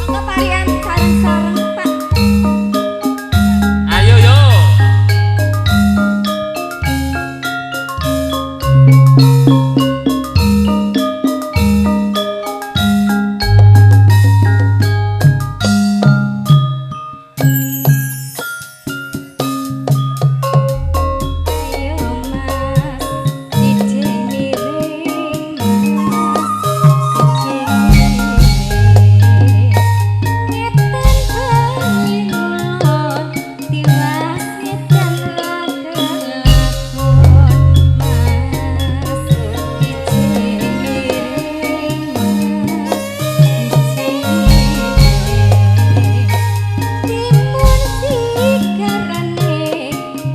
Monggo parian sareng-sareng, Pak. Ayo yo. Ayo Mas, ijing miring Mas, ijing miring. Ngetan bali ngulon, tiwas ngetan ra kelakon Mas, ijing miring Mas, ijing miring. Timun sigarane,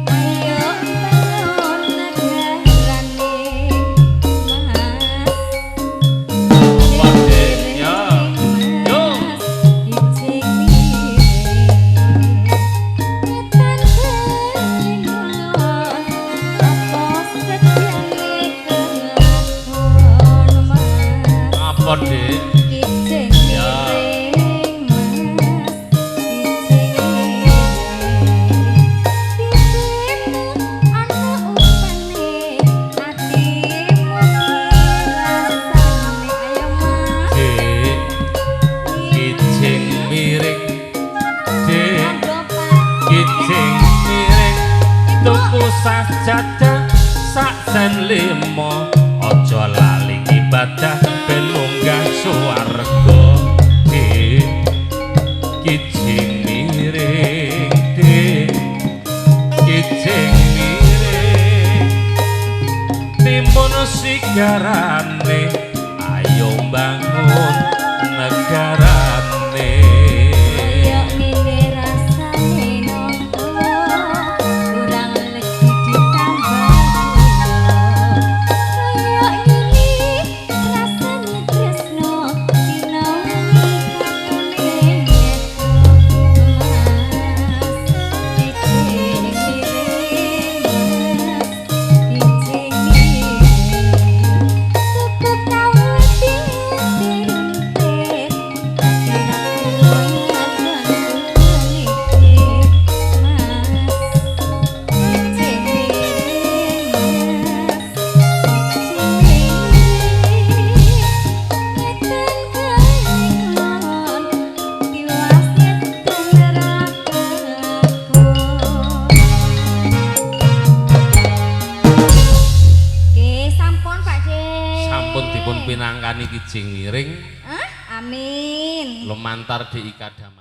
ayo bangun negarane Mas. Wah, Dek, ya. Yo. Ijing miring. Ngetan bali ngulon, apa sedyane kelakon Mas. Apa, Dek? Ijing Ya. miring Mas, ijing miring. Pipimu ana upane, atimu kirasane. Ayo Mas. Dek, kijing miring. Dek, Monggo Pak. kijing miring. Tuku sajadah sak sen limo. Aja lali ibadah ben munggah swarga. Dek, kijing miring. Dek, kijing miring. Timun sigarane, ayo bangun negarane. Kaya ngene rasane nongko, kurang legi ditambah gula. Kaya ngene rasane tresno, dina wengi katone ngetro Mas, ijing miring Mas, ijing miring. Tuku kawit diruntit, ati ra kuat bantu Mas, ijing miring Mas, ijing miring. Ngetan bali ngulon, tiwas ngetan ra kelakon. Nggih, sampun Pak De. Sampun dipun pinangkani kijing miring Hah? Amin. lumantar di Ika Damar.